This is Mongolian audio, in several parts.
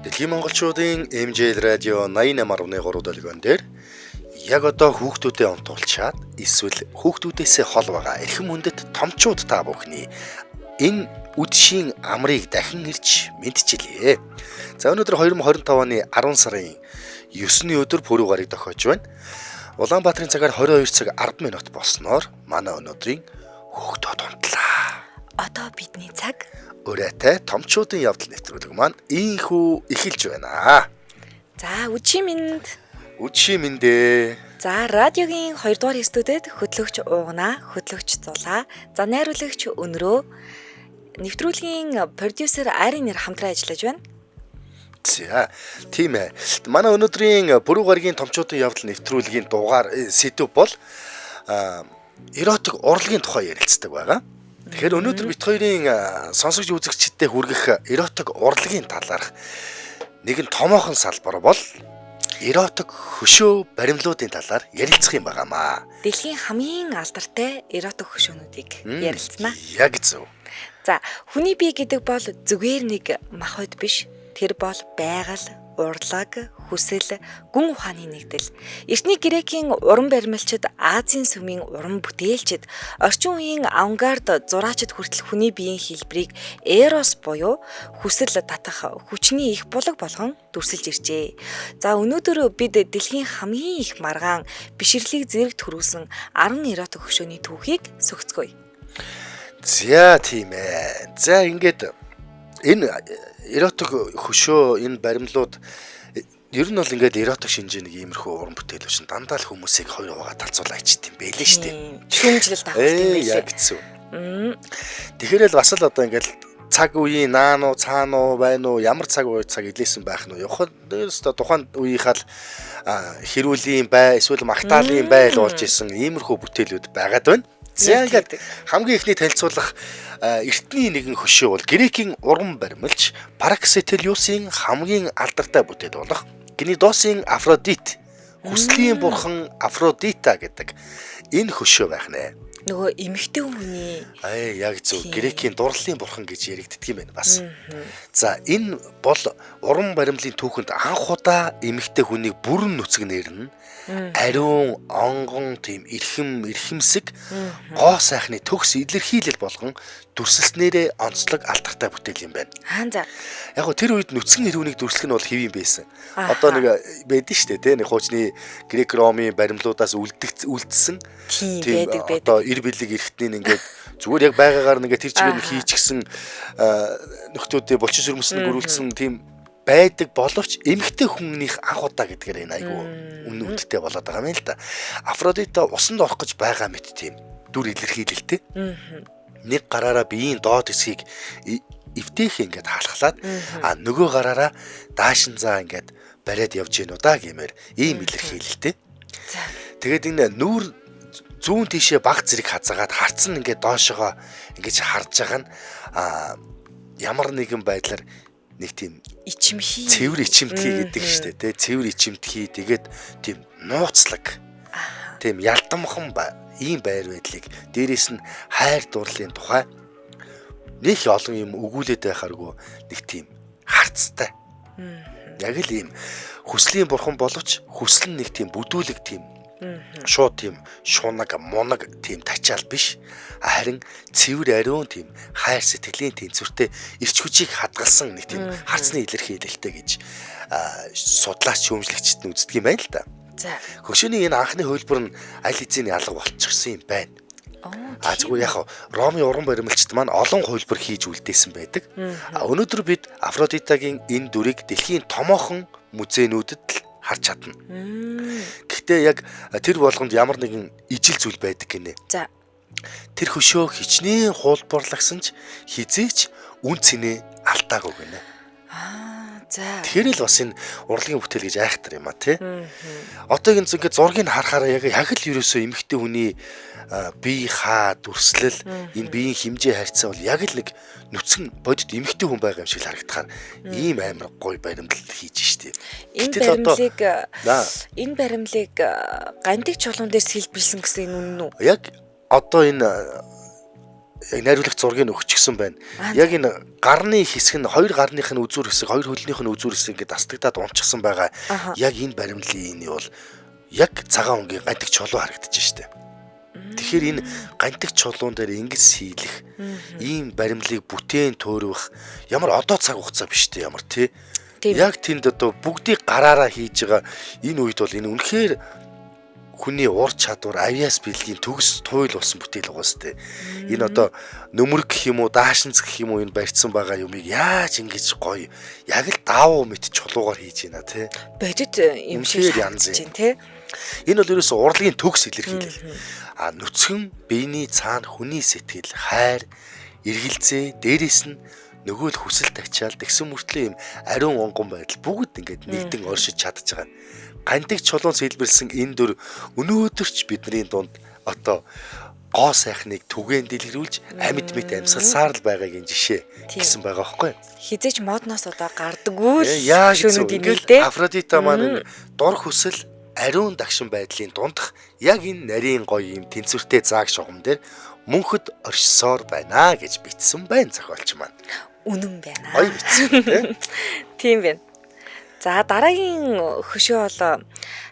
Дэлхийн монголчуудын MJL радио 88.3 долгион дээр яг одоо хүүхдүүдэд онтуулчаад эсвэл хүүхдүүдээсээ хол байгаа эрхэм хүндэт томчууд та бүхний энэ үдшийн амрыг дахин ирж мэдчилье. За өнөөдөр 2025 оны 10 сарын 9-ний өдөр пүрэв гарыг дохиож байна. Улаанбаатарын цагаар 22 цаг 10 минут болсноор манай өнөөдрийн хүүхдүүд унтлаа. Одоо бидний цаг Урайтай томчуудын явдал нэвтрүүлэг маань ийхүү эхэлж байна. За үдшийн минь. Үдшийн мэндээ. За радиогийн 2 дугаар студид хөтлөгч Уугна, хөтлөгч Зулаа, за найруулагч Өнрөө, нэвтрүүлгийн продюсер Арин нэр хамтран ажиллаж байна. За тийм ээ. Манай өнөөдрийн Пүрэв гарагийн томчуудын явдал нэвтрүүлгийн дугаар сэдэв бол эротик урлагийн тухай ярилцдаг байгаа. Тэгэхээр өнөөдөр бит хоёрын сонсогч үзэгчдэд хүргэх эротик урлагийн талаарх нэгэн томоохон салбар бол эротик хөшөө баримлуудын талаар ярилцах юм байгаамаа. Дэлхийн хамгийн алдартай эротик хөшөөнүүдийг ярилцсанаа. Яг зөв. За хүний бие гэдэг бол зүгээр нэг махбод биш. Тэр бол байгаль, урлаг, хүсэл, гүн ухааны нэгдэл. Эртний Грекийн уран баримлчид, Азийн сүмийн уран бүтээлчид, орчин үеийн авангард зураачид хүртэл хүний биеийн хэлбэрийг эрос буюу хүсэл татах хүчний их булаг болгон дүрсэлж иржээ. За өнөөдөр бид дэлхийн хамгийн их маргаан бишрлийг зэрэг төрүүлсэн 10 эротик хөшөөний түүхийг сөгцгөөе. За тийм ээ. За ингээд энэ эротик хөшөө энэ баримлууд ер нь бол ингээд эротик шинжээ нэг иймэрхүү уран бүтээл биш дандаа л хүмүүсийг хоёр хуваагаа талцуулаа ичт юм бэлээ шүү дээ. Шүүмжлэлт авах юм байлээ. Яг зөв. Тэгэхээр л бас л одоо ингээд цаг үеийн наан уу цаана уу байна уу ямар цаг үе цаг илээсэн байх нь явах өстө тухайн үеийнхаа л хэрүүлийн бай эсвэл магтаалын бай л болж исэн иймэрхүү бүтээлүүд байгаад байна. За ингээд хамгийн эхний танилцуулах эртний нэгэн хөшөө бол Грекийн уран баримлч Параксителиусын хамгийн алдартай бүтээл болох Гнидосын Афродит хүслийн бурхан Афродита гэдэг энэ хөшөө байх нэ. Нөгөө эмэгтэй хүний аа яг зөв Грекийн дурлалын бурхан гэж яригддаг юм байна бас. За энэ бол уран баримлын түүхэнд анх удаа эмэгтэй хүнийг бүрэн нүцгэн нэрнэ. Ариун, онгон тийм эрхэм, эрхэмсэг гоо сайхны төгс илэрхийлэл болгон дүрсэлснээрээ онцлог алдартай бүтээл юм байна. Аа за. Яг гоо тэр үед нүцгэн эрүүнийг дүрслэх нь бол хэв юм байсан. Одоо нэг байдэн штэ тий нэг хуучны грек ромын баримлуудаас үлдсэн тийм байдаг. Одоо эр бэлэг эрхтний ингээд зүгээр яг байгаагаар нь ингээд тэр чигээр нь хийчихсэн нөхдүүдээ булчин сүрмэсэн гөрүүлсэн тийм байдаг боловч эмэгтэй хүнийх анх удаа гэдгээр энэ айгүй үнэн үндтэй болоод байгаа юм л да. Афродита усанд орох гэж байгаа мэт тийм дүр илэрхийлэлтэй. Нэг гараараа биеийн доод хэсгийг эвтэйх ингээд халахлаад а нөгөө гараараа даашин заа ингээд бариад явж гин удаа гэмээр ийм илэрхийлэлтэй. Тэгээд энэ нүүр зүүн тийшээ баг зэрэг хазаагаад харцсан ингээд доошогоо ингэж харж байгаа нь ямар нэгэн байдлаар нэг тийм ичимхий цэвэр ичимтгий гэдэг штэ тий цэвэр ичимтгий тэгээд тийм нууцлаг тийм ялдамхан ийм байр байдлыг дээрээс нь хайр дурлалын тухай нэг олон юм өгүүлээд байхааргүй нэг тийм харцтай. Яг л ийм хүслийн бурхан боловч хүсэл нь нэг тийм бүдүүлэг тийм шууд тийм шунаг мунаг тийм тачаал биш харин цэвэр ариун тийм хайр сэтгэлийн тэнцвэртэй эрч хүчийг хадгалсан нэг тийм харцны илэрхийлэлтэй гэж судлаач шүүмжлэгчд нь үздэг юм байна л да. За. Хөшөөний энэ анхны хувилбар нь аль хэзээний алга болчихсон юм байна. А зүгээр яг Ромын уран баримлчид маань олон хувилбар хийж үлдээсэн байдаг. А өнөөдөр бид Афродитагийн энэ дүрийг дэлхийн томоохон музейнүүдэд л харж чадна. Гэхдээ яг тэр болгонд ямар нэгэн ижил зүйл байдаг гинэ. За. Тэр хөшөө хичнээн хуулбарлагсан ч хизээч үн цэнэ алдаагүй гинэ. Аа за. Тэгэхээр л бас энэ урлагийн бүтээл гэж айхтар юм а тий. Одоо энэ ингээд зургийг харахаараа яг л ерөөсөө эмэгтэй хүний бие хаа дүрслэл энэ биеийн хэмжээ харьцаа бол яг л нэг нүцгэн бодит эмэгтэй хүн байгаа юм шиг л харагдахаар ийм амар гоё баримлал хийж штеп. Энэ баримлыг гантик чулуун дээр сэлбэлсэн гэсэн энэ үнэн үү? Яг одоо энэ Яг найруулагч зургийг өгчихсөн байна. Яг энэ гарны хэсэг нь хоёр гарных нь үзүүр хэсэг, хоёр хөлнийх нь үзүүр хэсэг ингээд дастагдаад унчихсан байгаа. Яг энэ баримлын энэ бол яг цагаан өнгийн гантик чулуу харагдаж штэ. Тэгэхээр энэ гантик чулуун дээр ингэж сийлэх, ийм баримлыг бүтээн төөрөх ямар одоо цаг хугацаа биш үү ямар тий. Яг тэнд одоо бүгдийг гараараа хийж байгаа энэ үед бол энэ үнэхээр хүний ур чадвар, авиас бэлгийн төгс туйл болсон бүтээл байгаа сте. Энэ одоо нөмөрг гэх юм уу, даашинз гэх юм уу энэ барьцсан байгаа юмыг яаж ингэж гоё яг л даавуу мэт чулуугаар хийж байна тий. Бодит юм шиг янз юм тий. Энэ бол ерөөсөө урлагийн төгс илэрхийлэл. А нүцгэн биений цаана хүний сэтгэл, хайр, эргэлзээ, дээрээс нь нөгөө л хүсэлт ачаал тэгсэн мөртлөө юм ариун онгон байдал бүгд ингээд нэгдэн оршиж чадж байгаа. Гантик чулуун сэлбэрсэн энэ дүр өнөөдөрч бидний дунд одоо гоо сайхныг түгээн дэлгэрүүлж амьд мэт амьсгалсаар л байгаагийн жишээ гэсэн байгаа байхгүй. Хизээч модноос одоо гардаггүй л шөнүүд ингээл Афродита маань дур хүсэл ариун дагшин байдлын дундах яг энэ нарийн гоё юм тэнцвэртэй зааг шугам дээр мөнхөд оршсоор байна гэж бичсэн байна зохиолч маань. Үнэн байна. Гоё бичсэн тийм. Тийм байна. За дараагийн хөшөө бол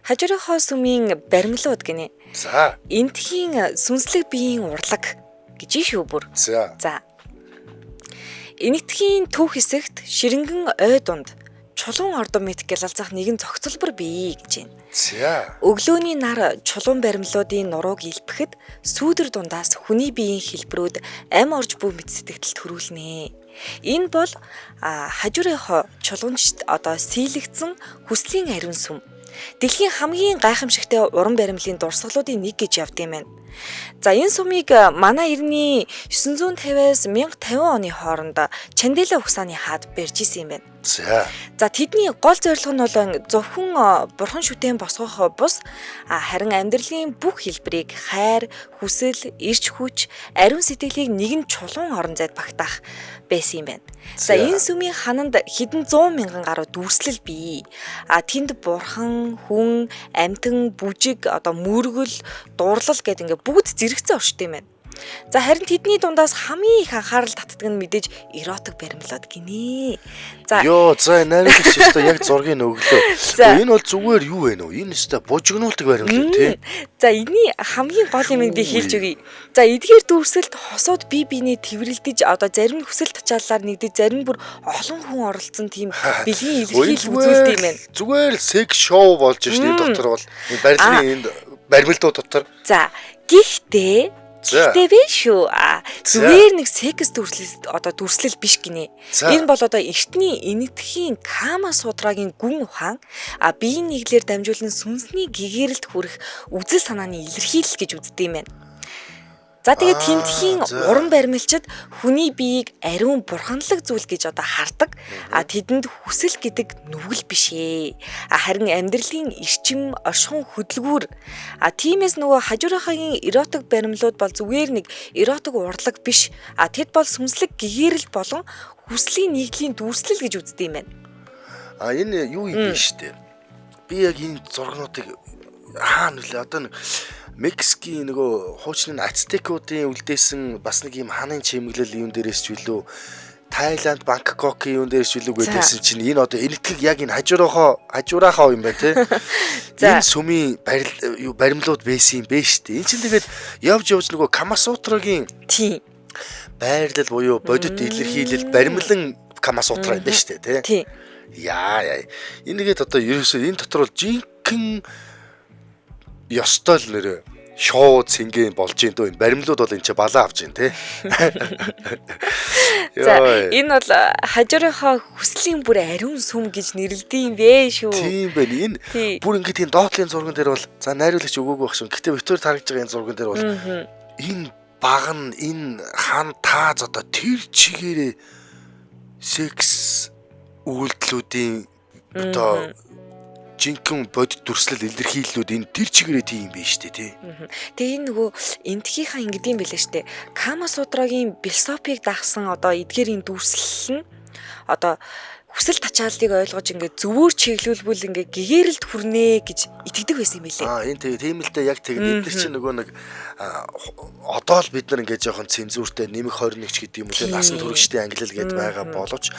Хажуурынхоо сүмийн баримлууд гинэ. За. Энтхийн сүнслэг биеийн урлаг гэж шүү бүр. За. За. Энэтхийн төв хэсэгт ширэнгэн ой дунд чулуун ордон мэт гялалзах нэгэн зохицолбор бий гэж байна. За. Өглөөний нар чулуун баримлуудын нурууг илбэхэд сүүдэр дундаас хүний биеийн хэлбэрүүд ам орж буй мэт сэтгэлд төрүүлнэ. Энэ бол Хажуурынхоо чулуунчд одоо сийлэгдсэн хүслийн ариун сүм. Дэлхийн хамгийн гайхамшигтай уран баримлын дурсгалуудын нэг гэж явд юм байна. За энэ сумыг манай эртний 950-аас 1050 оны хооронд Чандэла угсааны хаад барьж исэн юм байна. За. За тэдний гол зорилго нь бол зөвхөн бурхан шүтэн босгох бус харин амьдралын бүх хэлбэрийг хайр, хүсэл, эрч хүч, ариун сэтгэлийг нэгэн чулуун орон зайд багтаах байсан юм байна. За энэ сүмийн хананд хэдэн 100 мянган гаруй дүрслэл бий. А тэнд бурхан, хүн, амьтан, бүжиг, одоо мөргөл, дурлал гэдэг ингээ бүгд зэрэгцэн оршдог юм байна. За харин тэдний дундаас хамгийн их анхаарал татдаг нь мэдээж эротик баримлууд гинэ. За ёо за найруулагч өстой яг зургийг өглөө. Энэ бол зүгээр юу вэ нөө? Энэ өстой бужигнуулдаг баримлууд тий. За энэний хамгийн гол юм би хэлж өгье. За эдгээр дүрсэлд хосууд бие биенээ тэрвэрлдэж одоо зарим нь хүсэл тачааллаар нэгдэж зарим нь бүр олон хүн оролцсон тийм бэлгийн илэрхийлэл үзүүлдэг юм байна. Зүгээр л секс шоу болж шин энэ дотор бол барилгын энд баримлууд дотор. За гэхдээ Гэхдээ бэ шүү. Зүгээр нэг секс дүрслэл одоо дүрслэл биш гинэ. Энэ бол одоо эртний энэтхийн Кама Сутрагийн гүн ухаан биеийн нийглэлээр дамжуулан сүнсний гэгэрэлд хүрэх үзэл санааны илэрхийлэл гэж үздэг юм байна. За тэгээд тентхийн уран баримлчид хүний биеийг ариун бурханлаг зүйл гэж одоо хардаг. А тэдэнд хүсэл гэдэг нүгэл биш ээ. А харин амьдралын эрчим, оршихуун хөдөлгүүр. А тиймээс нөгөө Хажуурынхаагийн эротик баримлууд бол зүгээр нэг эротик урлаг биш. А тэд бол сүнслэг гэгэрэл болон хүслийн нийглийн дүүрслэл гэж үздэг юм байна. А энэ юу юм бэ штэ. Би яг энэ зургнуудыг хаана нөлөө одоо нэг Мексикийн нөгөө хуучны ацтекуудын үлдээсэн бас нэг юм ханын чимэглэл юм дээрээс ч билүү Таиланд, Бангкокийн юм дээрээс ч билүү гэдээсэн чинь энэ одоо энэтхэг яг энэ хажуурахоо юм байна те. Энэ сүмийн баримлууд байсан юм бэ штэ. Энэ чинь тэгээд явж явж нөгөө Камасутрагийн тийм байрлал буюу бодит илэрхийлэл баримлан Камасутра юм байна штэ те. Тийм. Яа яа. Энийгээд одоо ерөөсөө энэ дотор бол жинхэнэ ёстой л нэрээ шоу цэнгийн болж ийн дөө энэ баримлууд бол энэ чи балаа авч ийн те. За энэ бол Хажуурынхаа хүслийн бүр ариун сүм гэж нэрлэдэг юм бэ шүү. Тийм байна. Энэ бүр ингээд тийм доотлын зурган дээр бол за найруулагч өгөөгүй байх шин. Гэтэ битүүр тарагж байгаа энэ зурган дээр бол энэ баг нь энэ хан тааз одоо тэр чигээрээ секс үйлдэлүүдийн одоо жинхэнэ бодит дүрслэл илэрхийллүүд энэ тэр чигээрээ тийм юм биш үү тий. Тэгээ энэ нөгөө энтхийнхаа ингэдэм билээ штэ. Кама Сутрагийн философиг дагсан одоо эдгээрийн дүрслэл нь одоо Хүсэл тачааллыг ойлгож ингээд зөвөр чиглүүлбэл ингээд гэгэрэлд хүрнэ гэж итгэдэг байсан юм билээ. Аа энэ тэгээ тийм л дээ яг тэг бид нар чинь нөгөө нэг одоо л бид нар ингээд жоохон цензуртэй нэмэх 21 ч гэдэг юм уу те насан туршидын ангилал гээд байгаа боловч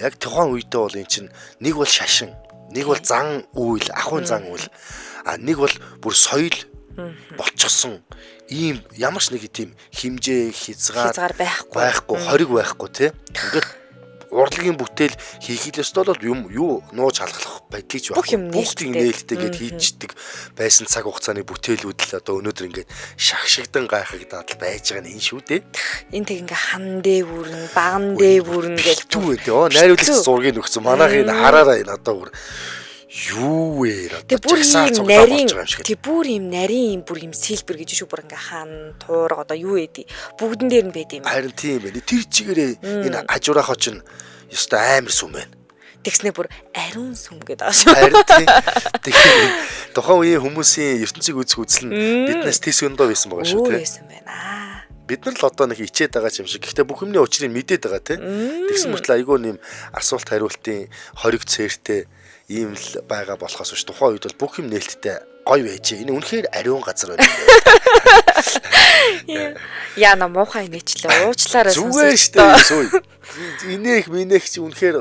яг тухайн үедээ бол эн чинь нэг бол шашин, нэг бол зан үйл, ахуйн зан үйл, а нэг бол бүр соёл болчихсон ийм ямар ч нэг тийм хэмжээ хязгаар байхгүй хориг байхгүй те ингээд урлагийн бүтээл хийх л ёстой бол юм юу нууж халахлах байдлыг ч байхгүй бүгд нээлттэй гээд хийждэг байсан цаг хугацааны бүтээлүүд л одоо өнөөдөр ингээд шагшигдан гайхагдаад л байж байгаа нь энэ шүү дээ. Энэ тэг ингээ хан дээвүрн, баган дээвүрн гэж үү дээ. Оо найруулагч зургийг өгсөн. Манайх энэ хараараа энэ одоо бүр юу вэ? Одоо жагсаал цуглаа болж байгаа юм шиг. Тэг бүр юм нарийн юм бүр юм сэлбэр гэж шүү бүр ингээ хан, туурга одоо юу эдий бүгдэн дээр нь байд юм. Харин тийм байна. Тэр чигээрээ энэ хажуурахаа чинь ёстой амар сүм байна. Тэгснэ бүр ариун сүм гэдэг байгаа шүү. Харин тийм. Тэгэхээр тухайн үеийн хүмүүсийн ертөнцийг үзэх үзэл нь биднээс тэс өндөө байсан байгаа шүү тийм. Байсан байна. Бид нар л одоо нэг ичээд байгаа юм шиг. Гэхдээ бүх юмны учрыг мэдээд байгаа тийм. Тэгсэн мөртлөө айгүй нэм асуулт хариултын хориг цээртэй ийм л байгаа болохоос биш тухайн үед бол бүх юм нээлттэй гоё байжээ. Энэ үнэхээр ариун газар байна. Яна муухай инээчлээ. Уучлаарай зүгээр шүү дээ. Сүй. Инээх минээх чи үнэхээр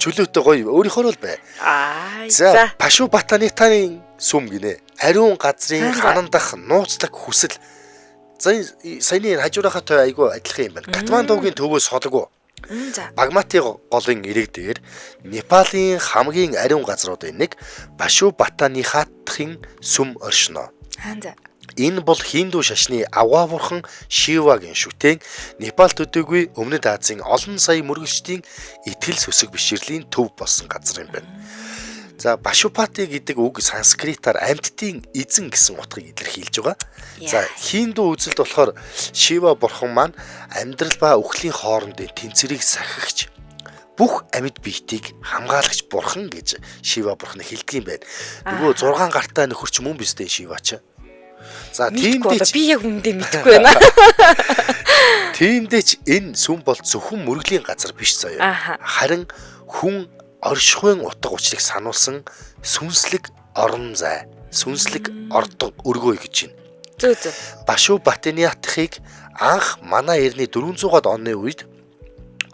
чөлөөтэй гоё. Өөрийнхөө л бай. Аа. За, Пашу Батанитаны сүм гинэ. Ариун газрын ханандах нууцлаг хүсэл. За саяны хажуурахаа той айгүй адилхан юм байна. Катмандугийн төвөө солгүй. За. Багмати голын эрэг дээр Непалийн хамгийн ариун газруудын нэг Пашу Батанихатын сүм оршино. За. Энэ бол хиндүү шашны авгаа бурхан Шивагийн шүтэн Непал төдийгүй Өмнөд Азийн олон сая мөргөлчдийн итгэл сүсэг бишрэлийн төв болсон газар юм байна. За Пашупати гэдэг үг санскритаар амьтдын эзэн гэсэн утгыг илэрхийлж байгаа. За хиндүү үзэлд болохоор Шива бурхан маань амьдрал ба үхлийн хоорондын тэнцвэрийг сахигч бүх амьд биетийг хамгаалагч бурхан гэж Шива бурханы хэлдэг юм байна. Нөгөө 6 гартай нөхөрч мөн биз дээ Шива ч. За тиймдээ би яг үндэ мэдэхгүй байна. Тиймдээ ч энэ сүм бол зөвхөн мөргөлийн газар биш заяа. Харин хүн оршихуйн утга учирыг сануулсан сүнслэг орон зай, сүнслэг ордон өргөө гэж байна. Зөө зөө. Башу Батаниатхыг анх манай эртний 400-аад оны үед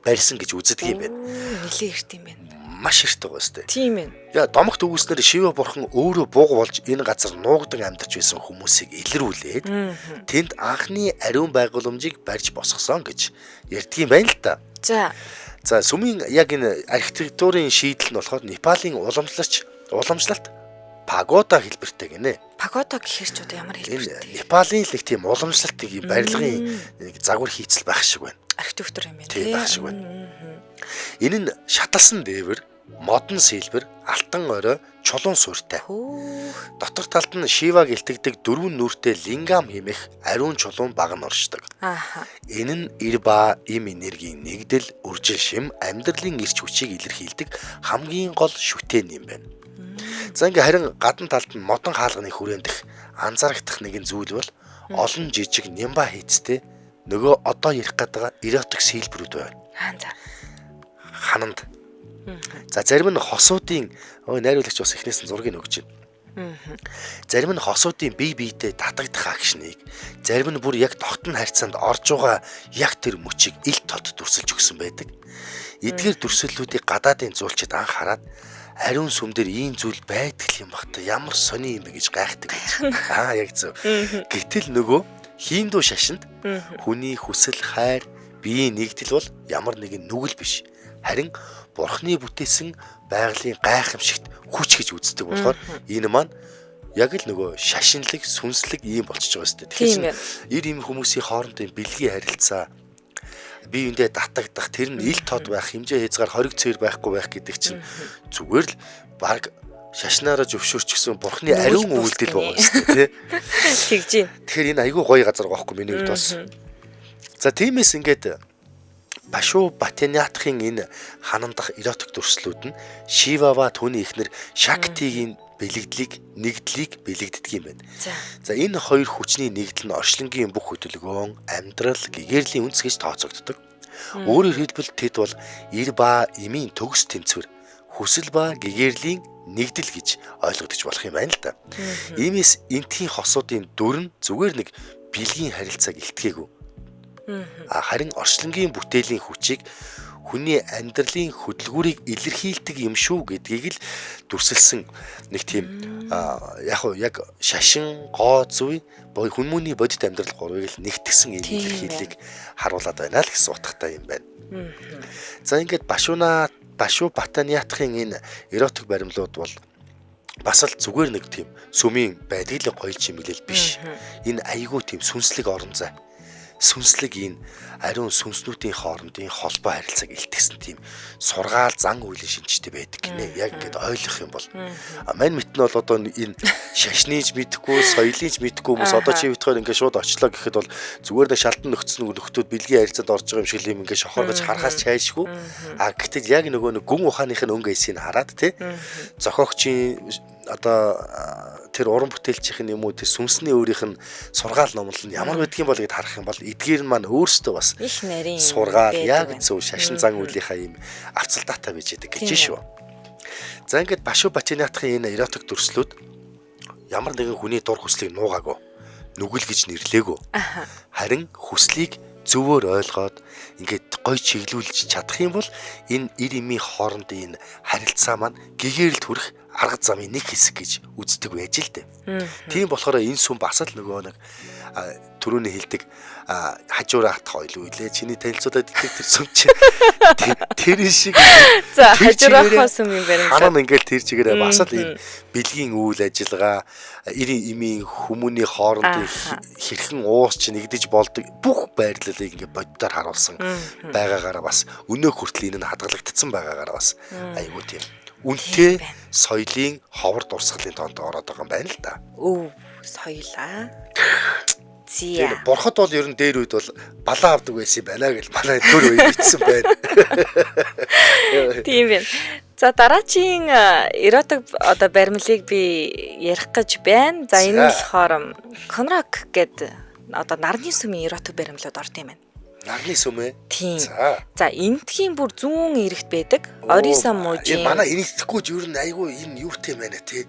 барьсан гэж үздэг юм байна. Нилээ эрт юм байна. Маш эрт байгаа сте. Тийм ээ. Яа домогт өгүүлснээр Шива бурхан өөрөө бууг болж энэ газар нуугдан амьдарч байсан хүмүүсийг илрүүлээд тэнд анхны ариун байгууламжийг барьж босгосон гэж ярьдаг юм байна л та. За. За сүмийн яг энэ архитектурын шийдэл нь болохоор Непалийн уламжлалт пагода хэлбэртэй гинэ. Пагода гэхэр ч одоо ямар хэлбэртэй? Энэ Непалийн л нэг тийм уламжлалт нэг барилгын нэг загвар хийцэл байх шиг байна. Архитектур юм байна. Тийм байх шиг байна. Энэ нь шаталсан дээвэр, модон сэлбэр, алтан орой, чулуун суурьтай. Дотор талд нь Шиваг илтгэдэг дөрвөн нүртэй лингам хэмээх ариун чулуун баг нь оршдог. Энэ нь ир ба им энергийн нэгдэл, үржил шим, амьдралын эрч хүчийг илэрхийлдэг хамгийн гол шүтэн юм байна. За ингээ харин гадна талд нь модон хаалганы хүрээндэх анзаарагдах нэгэн зүйл бол олон жижиг нямба хийцтэй нөгөө одоо ярих гэдэг эротик сэлбэрүүд байна. Хананд. За зарим нь хосуудын найруулагч бас эхнээс нь зургийг өгч байна. Зарим нь хосуудын бие биедээ татагдах акшныг, зарим нь бүр яг тогтно харьцаанд орж байгаа яг тэр мөчийг ил тод дүрсэлж өгсөн байдаг. Эдгээр дүрслэлүүдийг гадаадын зуулчид анх хараад ариун сүм дээр ийм зүйл байдаг юм бах та ямар сони юм бэ гэж гайхдаг гэж. Аа яг зөв. Гэтэл нөгөө хиндүү шашинд хүний хүсэл, хайр, биеийн нэгдэл бол ямар нэгэн нүгэл биш. Харин бурхны бүтээсэн байгалийн гайхамшигт хүч гэж үздэг болохоор энэ маань яг л нөгөө шашинлаг, сүнслэг ийм болчихж байгаа шүү дээ. Тэгэхээр ир ийм хүмүүсийн хоорондын бэлгийн харилцаа, бие биендээ татагдах, тэр нь ил тод байх, хэмжээ хязгаар хориг цээр байхгүй байх гэдэг чинь зүгээр л баг шашнаараа зөвшөөрчихсөн бурхны ариун үйлдэл байгаа шүү дээ, тий. Тэгж юм. Тэгэхээр энэ айгүй гоё газар байгаа хгүй миний хувьд бас. За тиймээс ингээд Башу Батаниатхын энэ ханандах эротик дүрслүүд нь Шивава түүний эхнэр Шактигийн бэлэгдлийг, нэгдлийг бэлэгддэг юм байна. За энэ хоёр хүчний нэгдэл нь орчлонгийн бүх хөдөлгөөн, амьдрал, гэгэрлийн үндэс гэж тооцогддог. Өөрөөр хэлбэл тэд бол ир ба эмийн төгс тэнцвэр, хүсэл ба гэгэрлийн нэгдэл гэж ойлгогдож болох юм байна л да. Иймээс энтхийн хосуудын дүр нь зүгээр нэг бэлгийн харилцааг илтгээгүй. Харин орчлонгийн бүтээлийн хүчийг хүний амьдралын хөдөлгүүрийг илэрхийлдэг юм шүү гэдгийг л дүрсэлсэн нэг тийм яг шашин, гоо зүй, хүмүүний бодит амьдрал гурвыг л нэгтгсэн ийм илэрхийллийг харуулад байна л гэсэн утгатай юм байна. За ингээд Башуу Батаниатхын энэ эротик баримлууд бол бас л зүгээр нэг тийм сүмийн байдаг л гоёл чимэглэл биш. Энэ айгүй тийм сүнслэг орон зай. Сүнслэг энэ ариун сүнснүүдийн хоорондын холбоо харилцааг илтгэсэн тийм сургаал зан үйлийн шинжтэй байдаг гинэ. Яг ингээд ойлгох юм бол мань мэт нь бол одоо энэ шашныг мэдэхгүй, соёлыг мэдэхгүй хүмүүс одоо чи битгаар ингээд шууд очлоо гэхэд бол зүгээр нэг шалтан нөхцсөн нөхдүүд бэлгийн харилцаанд орж байгаа юм шиг юм ингээд шохоргож харахаас чайшгүй. А гэтэл яг нөгөө нэг гүн ухааных нь өнгө эсийг хараад тий зохиогчийн одоо тэр уран бүтээлчийн юм уу тэр сүнсний өөрийнх нь сургаал номлол нь ямар байдгийг бол гэд харах юм бол эдгээр нь маань өөрсдөө бас их нарийн сургаал яг зөв шашин зан үйлийнхаа ийм авцалдаатай байж идэг гэж шүү. За ингээд Башуу Батинаатхын энэ эротик дүрслүүд ямар нэгэн хүний дур хүслийг нуугаагүй, нүгэл гэж нэрлээгүй. Харин хүслийг зөвөр ойлгоод ингээд гой чиглүүлж чадах юм бол энэ ир эмийн хоорондын энэ харилцаа маань гэгэрэлд хүрэх арга замын нэг хэсэг гэж үздэг байж л дээ. Тийм болохоор энэ сүм бас л нөгөө нэг түрүүний хэлдэг хажуураа хатах ойлуу илээ. Чиний танилцуулаад идэх тэр сүм чи тэр шиг. За хажуураа хатах сүм юм байна. Ханаа ингээл тэр чигээрээ бас л энэ бэлгийн үйл ажиллагаа, эрийн эмийн хүмүүний хоорондын хэрхэн уус чи нэгдэж болдог бүх байрлалыг ингээ боддоор харуулсан байгаагаараа бас өнөө хүртэл энэ нь хадгалагдсан байгаагаараа бас айгүй тийм үнэтэй соёлын ховор дурсгалын тоонд ороод байгаа юм байна л да. Өв соёл аа. Зя. Бурхад бол ер нь дээр үед бол балаа авдаг байсан юм байна гэж манай төр үе бичсэн байна. Тийм байна. За дараачийн эротик одоо баримлыг би ярих гэж байна. За энэ нь болохоор Конрак гээд одоо нарны сүмийн эротик баримлууд орд юм байна. Нарны сүм ээ. Тийм. За энтхийн бүр зүүн эрэгт байдаг. Ориса мужийн. Манай энэтхгүй ч ер нь айгүй энэ юутай юм байна те.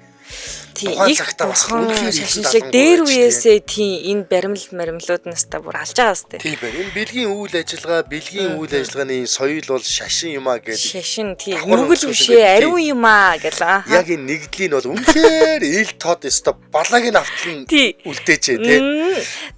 Тийм. Тухайн цагтаа бас үнэхээр шашиншлаг дээр үеэсээ тийм энэ баримл маримлууд нь өстой бүр алж байгаа сте. Тийм байна. Энэ бэлгийн үйл ажиллагаа, бэлгийн үйл ажиллагааны соёл бол шашин юм а гэдэг. Шашин тийм. Нүгэл үшээ ариун юм а гэл. Яг энэ нэгдлийн бол үнэхээр ил тод өстой балааг нь автлан үлдээжээ те.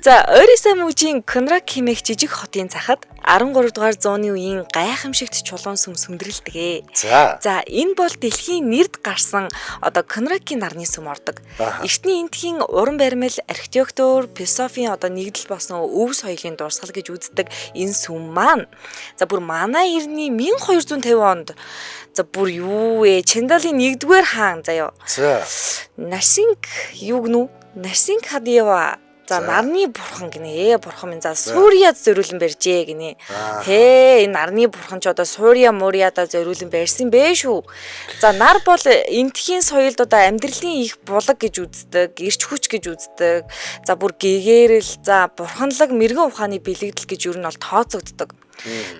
За Ориса мужийн Конрак хэмээх жижиг хотын цахад 13 дугаар зууны үеийн гайхамшигт чулуун сүм сүмдрэлдэг. За энэ бол дэлхийн нэрд гарсан одоо Конракийн нарны сүм ордог. Эртний энтхийн уран баримл, архитектур, философийн одоо нэгдэл болсон өв соёлын дурсгал гэж үздэг энэ сүм маань за бүр манай эртний 1250 онд за бүр юу вэ? Чандалын 1-р хаан заяо. За. Насинг юу гэнүү? Насинг Хадиева. За нарны бурхан гинэ. Бурхан минь за Сурьяд зориулан барьжээ гинэ. Хээ энэ нарны бурхан ч одоо Сурья Мурьяда зориулан барьсан бэ шүү. За нар бол энтхийн соёлд одоо амьдралын их булаг гэж үздэг, эрч хүч гэж үздэг. За бүр гэгэрэл, за бурханлаг мэрэгэн ухааны бэлэгдэл гэж ер нь бол тооцогддог.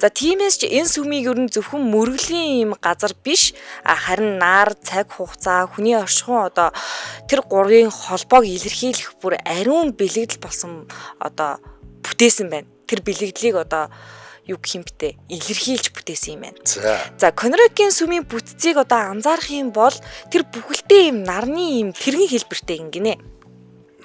За тиймээс ч энэ сүмийг ер нь зөвхөн мөргөлийн юм газар биш, харин нар, цаг хугацаа, хүний оршихуун одоо тэр гурвын холбоог илэрхийлэх бүр ариун бэлэгдэл болсон одоо бүтээсэн байна. Тэр бэлэгдлийг одоо юу гэх юм бтэ илэрхийлж бүтээсэн юм байна. За Конракийн сүмийн бүтцийг одоо анзаарах юм бол тэр бүхэлдээ юм нарны юм тэргэн хэлбэртэй ингэнэ.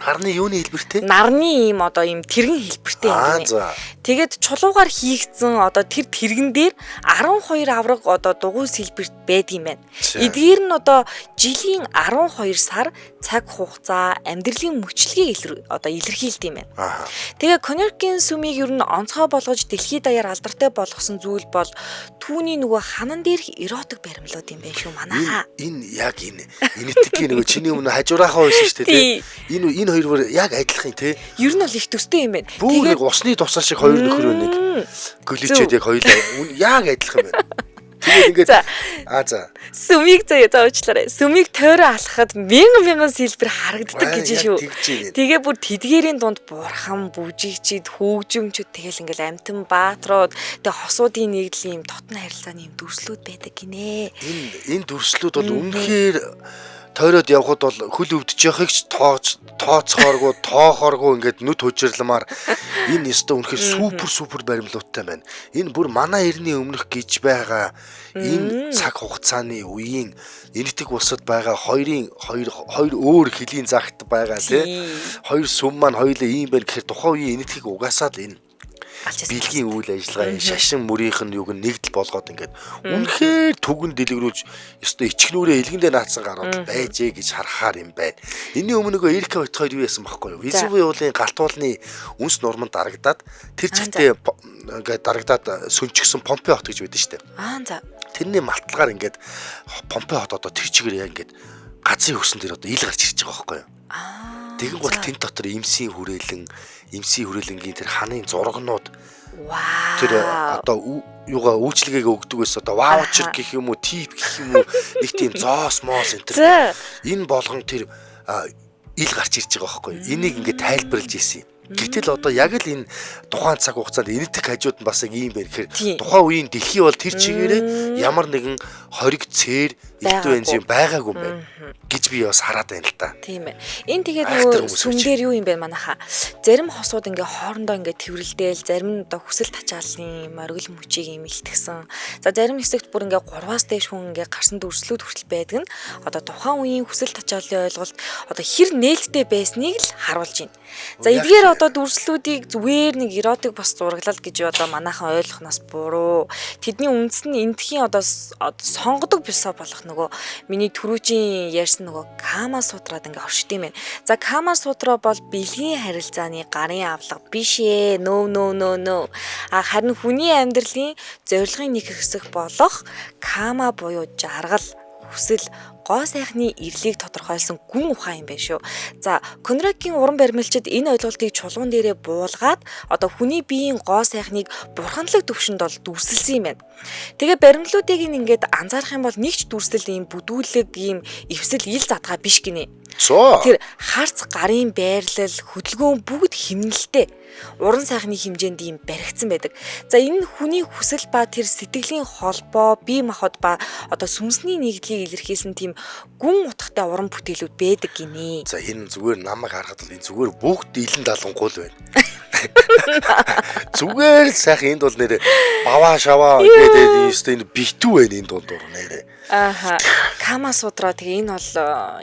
Нарны юуны хэлбэртэй? Нарны ийм одоо ийм тэргэн хэлбэртэй юм гинэ. Тэгээд чулуугаар хийгдсэн одоо тэр тэргэн дээр 12 авраг одоо дугуйс хэлбэрт байдаг юм байна. Эдгээр нь одоо жилийн 12 сар цаг хугацаа, амьдралын мөчлөгийг одоо илэрхийлдэг юм байна. Тэгээ Конракийн сүмийг ер нь онцгой болгож дэлхийд даяар алдартай болгосон зүйл бол түүний нөгөө ханан дээрх эротик баримлууд юм байна шүү манайхаа. Энэ яг энэ энэтхгийн нөгөө чиний өмнө хажуурахаа байсан шүү дээ. Энэ хоёр бүр яг адилхан тий. Ер нь бол их төстэй юм байна. Тэгээд усны тусал шиг хоёр нөхрөө нэг гөлөчөөд яг хоёулаа яг адилхан байна. Тэгээд ингээд аа за. Сүмийг заяа зоочлаарай. Сүмийг тойрон алхахад мянган мянган сэлбэр харагддаг гэж шүү. Тэгээ бүр тэдгээрийн дунд бурхан, бүжигчид, хүүгжимчүүд тэгэл ингээл амтан баатрууд тэгээ хосуудын нэгдлийн юм дотн харилцааны юм дүрслүүд байдаг гинэ. Энэ дүрслүүд бол үнэхээр тойроод явхад бол хөл өвдөж яхахыг ч тооцооргүй тоохооргүй ингээд нүд хужирламаар энэ ёстой үнэхээр супер баримлуудтай байна. Энэ бүр манай эртний өмнөх гэж байгаа энэ цаг хугацааны үеийн Энэтхэг улсад байгаа хоёр өөр хөлийн загт байгаа тий. Хоёр сүм маань хоёулаа ийм байна гэхээр тухайн үеийн Энэтхэг угаасаа л энэ бэлгийн үйл ажиллагаа шашин мөрийнх нь юг нь нэгдэл болгоод ингээд үнэхээр түгэн дэлгэрүүлж ёстой ичгнүүрээ элгэндээ наацсан гарууд байжээ гэж харахаар юм байна. Энийн өмнө нөгөө Эрика бит хоёр юу яасан бахгүй юу? Везувий уулын галтуулны үнс нурманд дарагдаад тэр чигтээ ингээд дарагдаад сүнчгсэн Помпей хот гэж байдаг шүү дээ. Аа за. Тэрний малтлагаар ингээд Помпей хот одоо тэр чигээр яг ингээд газрын хөрсөн дээр одоо ил гарч ирж байгаа байхгүй юу? Аа. Тэгэн гол тэн дотор эмсийн хүрээлэнгийн тэр ханын зургнууд тэр одоо юугаа үйлчлэгийг өгдөг байсан одоо ваучер гэх юм уу тип гэх юм уу нэг тийм зоос моос энэ тэр энэ болгон тэр ил гарч ирж байгаа байхгүй юу? Энийг ингээд тайлбарлаж ирсэн юм. Гэтэл одоо яг л энэ тухайн цаг хугацаанд Энэтхэг хажууд нь бас яг ийм байна гэхээр тухайн үеийн дэлхий бол тэр чигээрээ ямар нэгэн хориг цээр элдв янз юм байгаагүй юм байна гэж би бас хараад байна л та. Тийм ээ. Энэ тэгээд нөгөө сүм дээр юу юм бэ манайхаа? Зарим хосууд ингээ хоорондоо ингээ тэрвэрлдээл, зарим нь одоо хүсэл тачааллын моргил мөчийг юм илтгэсэн. За зарим хэсэгт бүр ингээ 3-аас дээш хүн ингээ гарсан дүрслүүд хүртэл байдаг нь одоо тухайн үеийн хүсэл тачааллын ойлголт одоо хэр нээлттэй байсныг л харуулж байна. За эдгээр одоо дүрслүүдийг зүгээр нэг эротик бас зураглал гэж одоо манайхан ойлгохноос буруу. Тэдний үндэс нь эндхийн одоо сонгодог бисоо болох нөгөө миний түрүүчийн ярьсан нөгөө Кама сутраад ингээ оршд юм байна. За Кама сутра бол бэлгийн харилцааны гарын авлага биш ээ. Нөө нөө нөө нөө. А харин хүний амьдралын зорилгын нэг хэсэг болох кама буюу жаргал, хүсэл, гоо сайхны ирлийг тодорхойлсон гүн ухаан юм байна шүү. За, Конракийн уран баримлчид энэ ойлголтыг чулуун дээрээ буулгаад одоо хүний биеийн гоо сайхныг бурханлаг төвшөнд бол дүрсэлсэн юм байна. Тэгээ баримлуудыг ингээд анзаарах юм бол нэг ч дүрслэл ийм бүдүүлэг, ийм эвсэл ил задгаа биш гинэ. Тэр харц гарын байрлал, хөдөлгөөн бүгд хэмнэлтэй. Уран сайхны хэмжээнд ийм баригдсан байдаг. За энэ нь хүний хүсэл ба тэр сэтгэлийн холбоо, бие махбод ба одоо сүнсний нэгдлийг илэрхийлсэн тийм гүн утгатай уран бүтээлүүд байдаг гинэ. За энэ зүгээр намайг харахад бол энэ зүгээр бүгд илэн далангуул байна. Зүгээр л сайхан энд бол нэрэ баваа шаваа гэдэг энэ энэ битүү байна энэ дундуур нэрэ. Ааха. Кама сутра тэгээ энэ бол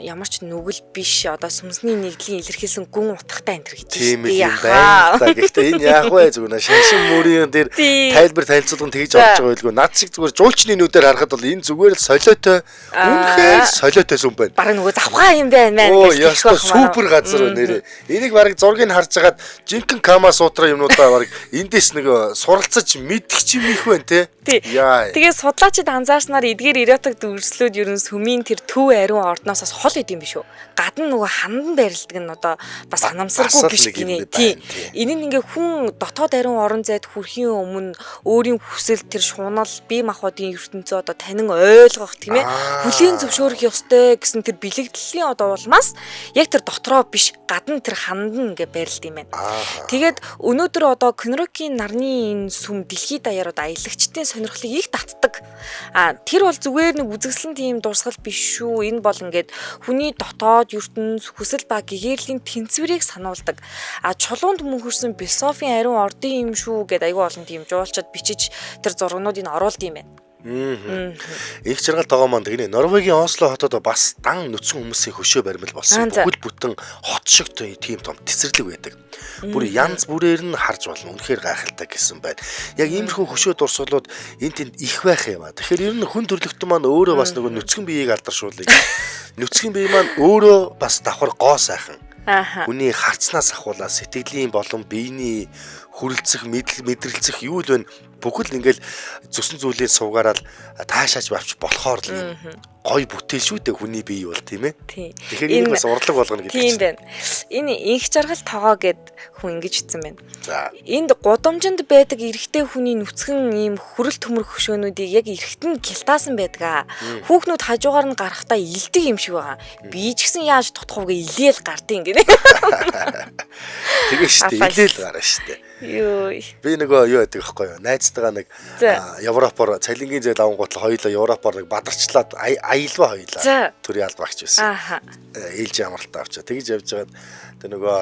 ямар ч нүгэл биш одоо сүнсний нэгдлийн илэрхийлсэн гүн утгатай энэ төр гэж тийм юм байна. За гэхдээ энэ яах вэ зүгээр шашин мөрийн дээр тайлбар танилцуулга нь тэгж орж байгаа байлгүй. Над шиг зүгээр жуулчны нүдээр харахад бол энэ зүгээр л солиотой үнэхээр солиотой сүм байна. Бараг нөгөө завхаа юм байна мэн гэж. Оо супер газар байна нэрэ. Энийг бараг зургийг харж хагаад жинхэнэ Кама сутра юмнуудаа бараг эндээс нэг суралцаж мэдэх юм их байна те. Яа. Тэгээ судлаачид анзаарснаар эдгээр эротик дүрслүүд ер нь сүмийн тэр төв ариун ордноос бас хол идэм биш үү? Гадна нөгөө хандан байрладаг нь одоо бас санамсаргүй биш гинэ. Тийм. Энэ нь ингээ хүн дотоод ариун орон зайд хүрэхийн өмнө өөрийн хүсэл тэр шунал бие махбодын ертөнцөө одоо танин ойлгох тийм ээ. Хүлийн зөвшөөрөх ёстой гэсэн тэр бэлэгдлийн одоо улмаас яг тэр дотроо биш гадна тэр хандан ингээ байрлалд юм байна. Тэгээд өнөөдөр одоо Конрокийн нарны энэ сүм дэлхийд даяар одоо аялагчдын сонирхлыг их татдаг. А тэр бол зүгээр нэг үзэсгэлэн тийм дурсгал биш шүү. Энэ бол ингээд хүний дотоод ертөнц хүсэл ба гэгэрлийн тэнцвэрийг сануулдаг. А чулуунд мөнхөрсөн философийн ариун ордын юм шүү гэдээ айгүй олон тийм жуулчид бичиж тэр зургнуудыг оруулд юм байна. Их жаргал тогоо маань тэгнэ. Норвегийн Осло хотод бас дан нүцгэн хүмүүсийн хөшөө баримл болсон. Бүхэл бүтэн хот шиг тийм том тесэрлэг байдаг. Бүр янз бүрээр нь харж болно. Үнэхээр гайхалтай гэсэн байна. Яг иймэрхүү хөшөө дурсгалууд энэ тэнд их байх юм а. Тэгэхээр ер нь хүн төрлөختөн маань өөрөө бас нөгөө нүцгэн биеийг алдаршуулъя. Нүцгэн бие маань өөрөө бас давхар гоо сайхан. Хүний харцнаас ахуулаад сэтгэлийн болон биений Хүрэлцэх, мэдрэлцэх юу л вэ? Бүхэл ингээл зүсэн зүйлийн сувгаараа л таашааж авч болохоор л юм гой бүтээл шүү дээ хүний бие бол, тийм ээ. Тэгэхээр энийг бас урлаг болгоно гэдэг чинь. Тийм байна. Энэ инх жаргал тогоо гэд хүн ингэж утсан байна. За. Энд гудамжинд байдаг эрэгтэй хүний нүцгэн ийм хүрэл төмөр хөшөөнүүдийг яг эрэхт нь гялтаасан байдаг. Хүүхнүүд хажуугаар нь гарахдаа илдэг юм шиг байгаа. Би ч гэсэн яаж тутах вэ гэ илээл гардыг гинэ. Тэгээ шүү дээ. Илээл гараа шүү дээ. Йоо. Би нөгөө юу яадаг байхгүй юу? Найзтайгаа нэг Европоор цалингийн зээл авангуут л хоёулаа Европоор нэг бадарчлаад аялва хоёулаа. Төрийн албаагч байсан. Ааха. Ээлжийн амралтаа авчаа. Тэгж явж байгаад тэр нөгөө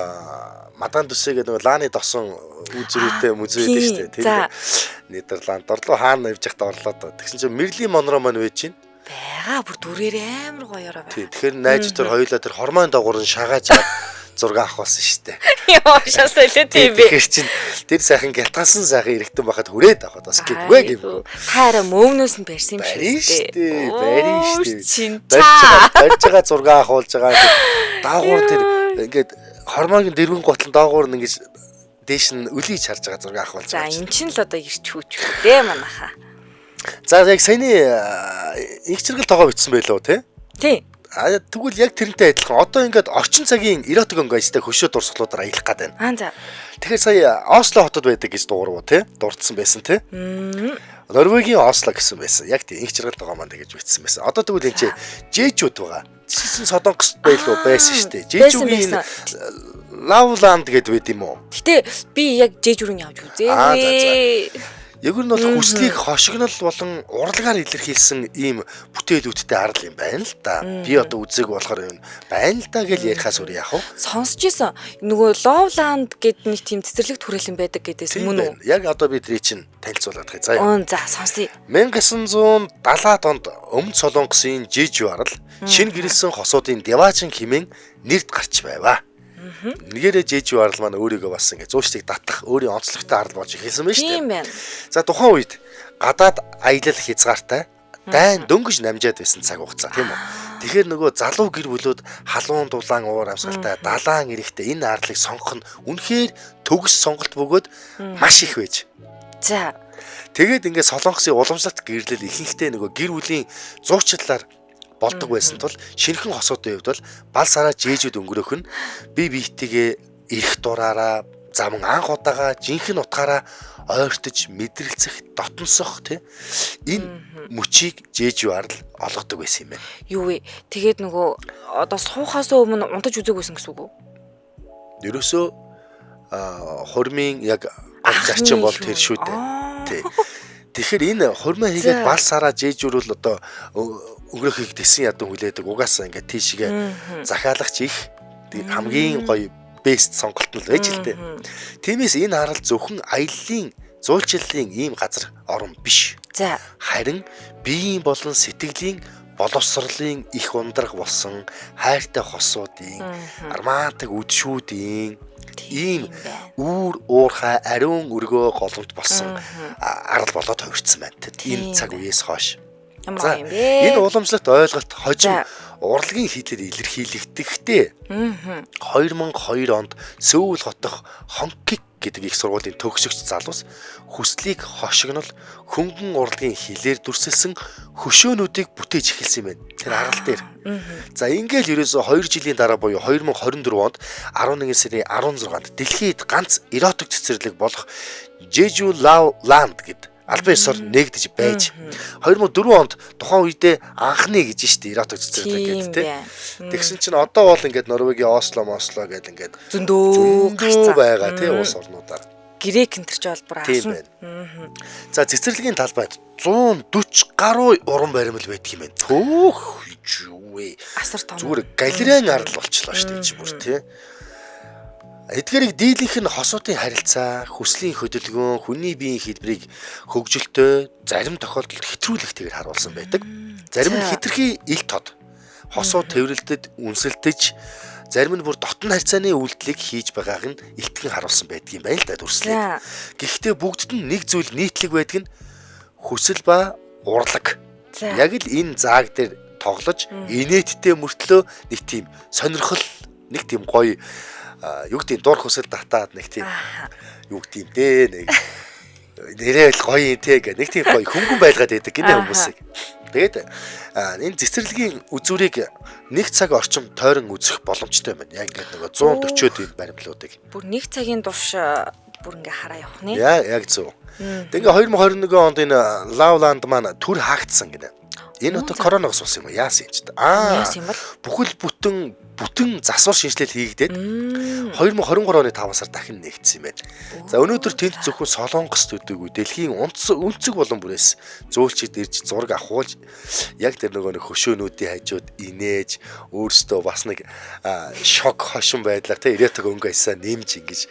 Мадан Дүсэ гэдэг нөгөө лааны досон үзрүүтэй музей байдаг шүү дээ. Тэр Нидерланд орлоо хаана явж байхдаа орлоо. Тэгсэн чинь Мерлин Монро маань байж байна. Бага бүр дүрээр амар гоёороо байна. Тэгэхээр найз тэр хоёулаа тэр хормойн дагуур нь шагааж зураг авах болсон шүү дээ. Йоо, шасаа лээ тийм бэ. Тэгэхээр чин тэр сайхан гялтгасан сайхан эргэтэн байхад хүрээд авахад бас гівгүй гівгүй. Та арай мөвнөөс нь барьсан юм шиг дээ. Барин шүү дээ. Барьж байгаа зураг авахулж байгаа. Даагуур тэр ингээд хормойн дэрвэн готлон даагуур нь ингэж дээш нь өлийг харж байгаа зураг авахулж байгаа. За эн чинь л одоо ирч хүч үү дээ манайхаа. За яг саяны инх чиргэл тоогоо бичсэн байлоо тий? Тий. А тэгвэл яг тэрнтэй адилхан одоо ингээд орчин цагийн эротик онгойстай хөшөө дурсгалуудаар аялах гээд байна. Аа за. Тэгэхээр сая Осло хотод байдаг гэж дуурав тий? Дурдсан байсан тий? Норвегийн Осло гэсэн байсан. Яг тий инх чиргэл тоогоо маань тэгэж бичсэн байсан. Одоо тэгвэл энэ чи Жэжүүд байгаа. Жижигсэн Солонгост байлуу байсан шүү дээ. Жэжүүгийн Лавланд гэдээ байд юм уу? Гэтэ би яг Жэжүү рүү явж үзээгүй. Яг нь бол хүслийг хошигнол болон урлагаар илэрхийлсэн ийм бүтээлүүдтэй арал юм байна л да. Би одоо үзег болохоор юм байна л да гэж ярихаас өөр яах вэ? Сонсч исэн. Нөгөө Ловланд гэд нэг тийм цэцэрлэг түрээлэн байдаг гэдээс мөн үү? Яг одоо би тэрий чинь танилцуулаад байгаа. Заяа. За сонсъё. 1970-аад онд Өмнөд Солонгосын Жэжүү арал шинэ гэрэлсэн хосуудын Деважин хэмээн нэрд гарч байваа. Нэгээрээ Жэжүү арал маань өөрийгөө бас ингэ зуушлыг татах өөрийн онцлогтой арал болж эхэлсэн байна шүү дээ. Тийм байна. За тухайн үед гадаад аялал хязгаартай дайн дөнгөж намжаад байсан цаг хугацаа тийм үү. Тэгэхээр нөгөө залуу гэр бүлүүд халуун дулаан уур амьсгалтай далаан эрэхтэй энэ арлыг сонгох нь үнэхээр төгс сонголт бөгөөд маш их байж. За. Тэгээд ингээ Солонгосын уламжлалт гэрлэл ихэнхдээ нөгөө гэр бүлийн зуучлалаар болдог байсан тул шинэхэн хосуудын хувьд бол бал сараа жээжүүд өнгөрөөх нь бие биетэйгээ эрх дураараа заман анх удаага жинхэнэ утгаараа ойртож мэдрэлцэх дотносох тий энэ мөчийг Жэжүү арал олгодог байсан юм байна. Юу вэ? Тэгээд нөгөө одоо суухаас өмнө унтаж үзег байсан гэсэн үг үү? Ерөөсөө хурмын яг гол зарчим бол тэр шүү дээ. Тий. Тэгэхээр энэ хурмаа хийгээд бал сараа жээжүүрүүл одоо өнгөрөхийг тэсэн ядан хүлээдэг. Угаасаа ингээд тийшгээ захиалагч их хамгийн гоё бест сонголт нь л байж л дээ. Тиймээс энэ арал зөвхөн аяллаа зуулчлалын ийм газар орон биш. За. Харин биеийн болон сэтгэлийн боловсролын их ундраг болсон хайртай хосуудын романтик үдшүүдийн ийм үүр уурхай ариун өргөө голомт болсон арал болоод хувирсан байна. Энэ цаг үеэс хойш. Ямар юм бэ? Энэ уламжлалт ойлголт хожим урлагийн хийлээр илэрхийлэгдэхдээ 2002 онд Сөүл хотох Хонкик гэдэг их сургуулийн төгсөгч залуус хүслийг хошигнол хөнгөн урлагийн хилээр дүрсэлсэн хөшөөнүүдийг бүтээж эхэлсэн юм байна. Тэр арал дээр. За ингээл ерөөсөө 2 жилийн дараа буюу 2024 онд 11 сарын 16-нд дэлхийд ганц эротик цэцэрлэг болох Jeju Love Land гэдэг албан ёсоор нэгдэж байж 2004 онд тухайн үедээ анхны гэж штэ эротик цэцэрлэг гэдэг тий. Тэгсэн чинь одоо бол ингээд Норвегийн Осло, Мосло гэдэг ингээд зөндөө гарцсан байгаа тий улс орнуудаар. Грек энэ төр ч олбор аасан. За цэцэрлэгийн талбайд 140 гаруй уран баримл байдаг юм байна. Төөх юу вэ? Асар том. Зүгээр галерейн арал болчлоо штэ чи бүр тий. Эдгээрийг дийлэнх нь хосуудын харилцаа, хүслийн хөдөлгөөн, хүний биеийн хэлбэрийг хөгжилтэй зарим тохиолдолд хэтрүүлэгтэйгээр харуулсан байдаг. Зарим нь хэтэрхий ил тод хосууд тэрвэрлдэд үнсэлдэж, зарим нь бүр дотн харьцааны үйлдэлийг хийж байгааг нь илтгэн харуулсан байдаг юм байна л да дүрслээд. Гэхдээ бүгдд нь нэг зүйл нийтлэг байдаг нь хүсэл ба урлаг. Яг л энэ зааг дээр тоглож инээдтэй мөртлөө нэг тийм сонирхол Нэг тийм гоё юу гэдэг дур хүсэл татаад нэг тийм юу гэдэг юм дээ нэг нэрээ л гоё юм те гэх нэг тийм гоё хөнгөн байлгаад байдаг гинэ хүмүүсийг. Тэгээд энэ цэцэрлэгийн үзүүрийг нэг цаг орчим тойрон үзэх боломжтой юм байна. Яг ингээд нөгөө 140-од энэ баримлуудыг. Бүр нэг цагийн турш бүр ингээ хараа явах нэ. Яа, яг зөв. Тэг ингээ 2021 онд энэ Лавланд маань төр хаагдсан гинэ. Энэ одоо коронавирус болсон юм уу? Яасан юм ч та. Аа. Яасан юм бол? Бүхэл бүтэн засвар шинжилэл хийгдээд 2023 оны 5 сар дахин нэгдсэн юм байна. За өнөөдөр тэнд зөвхөн Солонгос төдийгүй дэлхийн өнцөг болон бүрээс зөөлчид ирж зураг авахулж яг тэр нөгөө нэг хөшөөнүүдийн хажууд инээж өөрсдөө бас нэг шок хошин байдлаар тэ ирээдэг өнгө аясаа нэмж ингэж